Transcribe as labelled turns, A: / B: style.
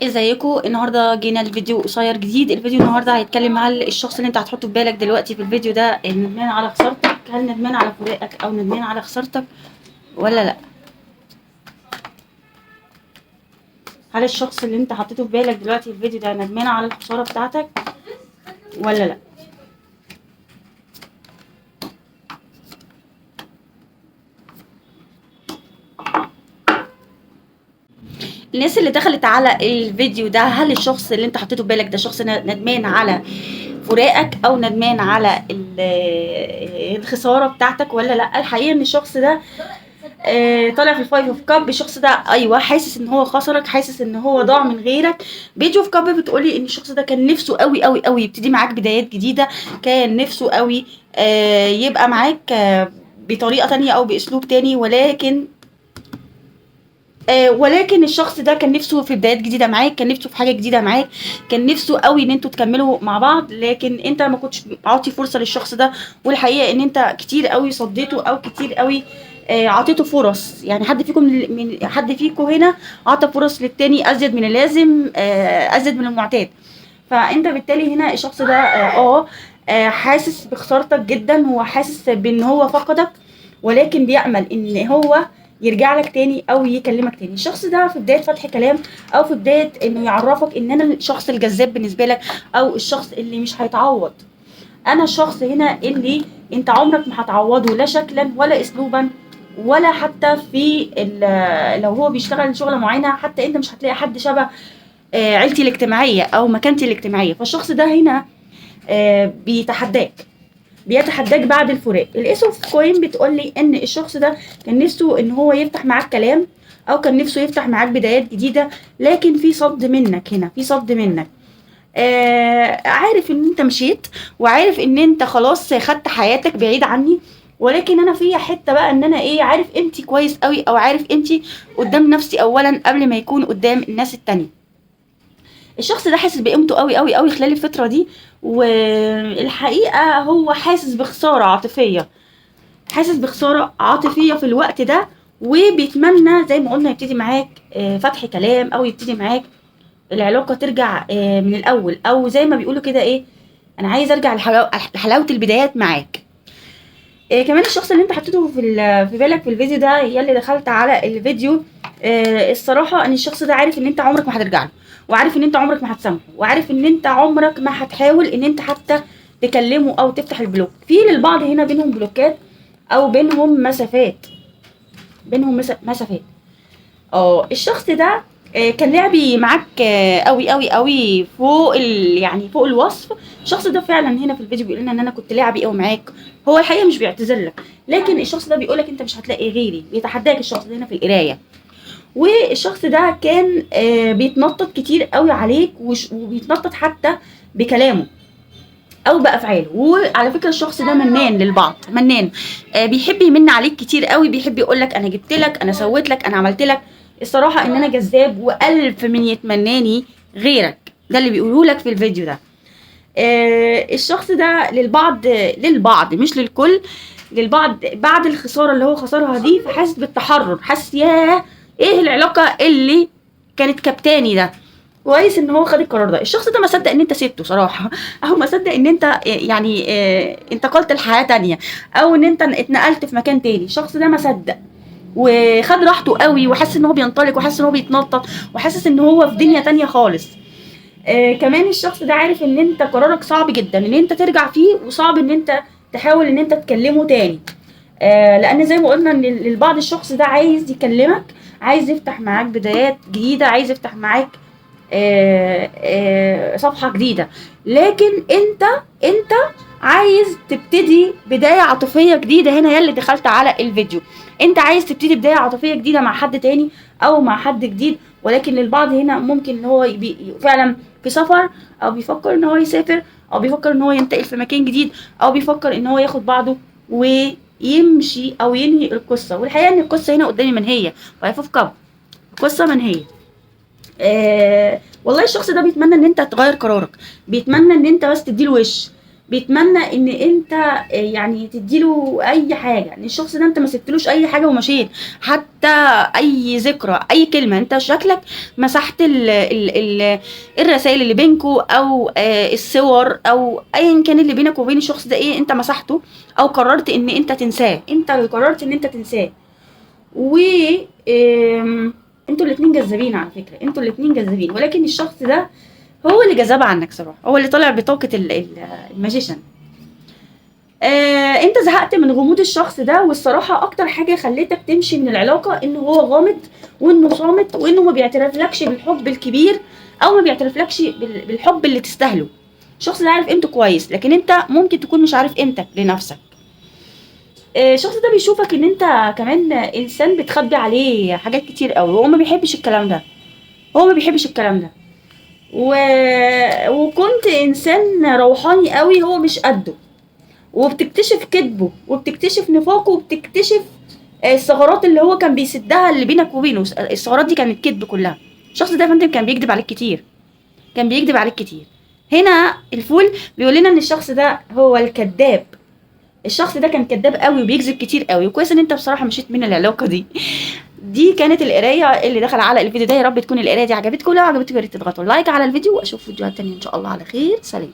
A: ازيكم؟ النهارده جينا الفيديو قصير جديد. الفيديو النهارده هيتكلم على الشخص اللي انت هتحطه في بالك دلوقتي في الفيديو ده، ندمان على خسارتك. هل ندمان على فراقك او ندمان على خسارتك ولا لا؟ هل الشخص اللي انت حطيته في بالك دلوقتي في الفيديو ده ندمان على الخسارة بتاعتك ولا لا؟ الناس اللي دخلت على الفيديو ده، هل الشخص اللي انت حطيته في بالك ده شخص ندمان على فراقك او ندمان على الخسارة بتاعتك ولا لا؟ الحقيقة ان الشخص ده طالع في ال five of cup. الشخص ده ايوه حاسس ان هو خسرك، حاسس ان هو ضاع من غيرك. page of cup بتقولي ان الشخص ده كان نفسه قوي قوي قوي يبتدي معاك بدايات جديدة، كان نفسه قوي يبقى معاك بطريقة تانية او باسلوب تاني، ولكن الشخص ده كان نفسه في بدايات جديدة معاك، كان نفسه في حاجة جديدة معاك، كان نفسه قوي ان انتوا تكملوا مع بعض، لكن انت ما كنتش عاطي فرصة للشخص ده. والحقيقة ان انت كتير قوي صديته او كتير قوي عطيته فرص. يعني حد فيكم من حد فيكم هنا عطى فرص للتاني ازيد من اللازم، ازيد من المعتاد. فانت بالتالي هنا الشخص ده حاسس بخسارتك جدا، وحاسس بان هو فقدك، ولكن بيأمل ان هو يرجع لك تاني او يكلمك تاني. الشخص ده في بداية فتح كلام او في بداية انه يعرفك ان انا الشخص الجذاب بالنسبة لك، او الشخص اللي مش هيتعوض. انا الشخص هنا اللي انت عمرك ما هتعوضه، لا شكلا ولا اسلوبا، ولا حتى في لو هو بيشتغل شغله معينة، حتى انت مش هتلاقي حد شبه عيلتي الاجتماعية او مكانتي الاجتماعية. فالشخص ده هنا بيتحداك بعد الفراق. ال ace of coin بتقول لي ان الشخص ده كان نفسه ان هو يفتح معاك كلام، او كان نفسه يفتح معاك بدايات جديدة، لكن في صد منك هنا، في صد منك. عارف ان انت مشيت، وعارف ان انت خلاص خدت حياتك بعيد عني، ولكن انا في حتة بقى ان انا ايه، عارف قيمتي كويس قوي، او عارف قيمتي قدام نفسي اولا قبل ما يكون قدام الناس التانية. الشخص ده حاسس بقيمته قوي قوي قوي خلال الفترة دي، والحقيقة هو حاسس بخسارة عاطفية، حاسس بخسارة عاطفية في الوقت ده، وبيتمنى زي ما قلنا يبتدي معاك فتح كلام، او يبتدي معاك العلاقة ترجع من الأول، او زي ما بيقولوا كده ايه، انا عايز ارجع لحلاوة البدايات معاك. كمان الشخص اللي انت حطيته في بالك في الفيديو ده، يا اللي دخلت على الفيديو، الصراحة ان الشخص ده عارف ان انت عمرك ما هترجع له، وعارف ان انت عمرك ما هتسامحه، وعارف ان انت عمرك ما هتحاول ان انت حتى تكلمه او تفتح ال block. في للبعض هنا بينهم بلوكات او بينهم مسافات، بينهم مسافات. الشخص ده كان لعبي معاك قوي قوي قوي فوق يعني فوق الوصف. الشخص ده فعلا هنا في الفيديو بيقول لنا ان انا كنت لعبي قوي معاك. هو الحقيقة مش بيعتذر لك، لكن الشخص ده بيقول لك انت مش هتلاقي غيري، بيتحداك الشخص ده هنا في القراية. والشخص ده كان بيتنطط كتير قوي عليك، وبيتنطط حتى بكلامه او بافعاله. وعلى فكرة الشخص ده منان للبعض، منان، بيحب يمن عليك كتير قوي، بيحب يقول لك انا جبت لك، انا سويت لك، انا عملت لك. الصراحة ان انا جذاب والف من يتمناني غيرك، ده اللي بيقولوه لك في الفيديو ده. الشخص ده للبعض مش للكل، للبعض بعد الخسارة اللي هو خسرها دي، فحاسس بالتحرر، حاسس ياه ايه العلاقة اللي كانت كبتاني ده، كويس ان هو خد القرار ده. الشخص ده ما صدق ان انت سبته صراحة، او ما صدق ان انت انتقلت لحياه تانية، او ان انت اتنقلت في مكان تاني. الشخص ده ما صدق وخد راحته قوي، وحاسس ان هو بينطلق، وحاسس ان هو بيتنطط، وحاسس ان هو في دنيا تانية خالص. كمان الشخص ده عارف ان انت قرارك صعب جدا ان انت ترجع فيه، وصعب ان انت تحاول ان انت تكلمه تاني، لان زي ما قلنا ان للبعض الشخص ده عايز يكلمك، عايز يفتح معاك بدايات جديدة، عايز يفتح معاك صفحة جديدة، لكن انت عايز تبتدي بداية عاطفية جديدة. هنا يا اللي دخلت على الفيديو، انت عايز تبتدي بداية عاطفية جديدة مع حد تاني او مع حد جديد، ولكن للبعض هنا ممكن ان هو فعلا في سفر، او بيفكر ان هو يسافر، او بيفكر ان هو ينتقل في مكان جديد، او بيفكر ان هو ياخد بعضه ويمشي او ينهي القصة. والحقيقة ان القصة هنا قدامي منهية، five of cup، قصة منهية. والله الشخص ده بيتمنى ان انت تغير قرارك، بيتمنى ان انت بس تديله وش، بيتمنى ان انت يعني تديله اي حاجة. ان الشخص ده انت ما سبتلوش اي حاجة ومشيت، حتى اي ذكرى، اي كلمة، انت شكلك مسحت ال ال ال الرسائل اللي بينكو او الصور او ايا كان اللي بينك وبين الشخص ده ايه، انت مسحته او قررت ان انت تنساه، انت اللي قررت ان انت تنساه. و انتوا الاتنين جذابين على فكرة، انتوا الاتنين جذابين، ولكن الشخص ده هو اللي جذاب عنك صراحة، هو اللي طالع بطاقة ال magician. انت زهقت من غموض الشخص ده، والصراحة اكتر حاجة خلتك تمشي من العلاقة انه هو غامض وانه صامت وانه ما بيعترفلكش بالحب الكبير او ما بيعترفلكش بالحب اللي تستاهله. الشخص ده عارف قيمته كويس، لكن انت ممكن تكون مش عارف قيمتك لنفسك. الشخص ده بيشوفك ان انت كمان انسان بتخبي عليه حاجات كتير قوي، وهو ما بيحبش الكلام ده، هو ما بيحبش الكلام ده. وكنت انسان روحاني قوي هو مش قده، وبتكتشف كذبه وبتكتشف نفاقه وبتكتشف الثغرات اللي هو كان بيسدها اللي بينك وبينه. الثغرات دي كانت كذب كلها. الشخص ده يا فندم كان بيكذب عليك كتير، كان بيكذب عليك كتير. هنا الفول بيقول لنا ان الشخص ده هو الكذاب، الشخص ده كان كذاب قوي وبيكذب كتير قوي. وكويس ان انت بصراحة مشيت من العلاقة دي. دي كانت القراية اللي دخل على الفيديو ده، يا رب تكون القراية دي عجبتكم. لو عجبتكم يا ريت تضغطوا like على الفيديو، واشوف فيديوهات تانية ان شاء الله على خير. سلام.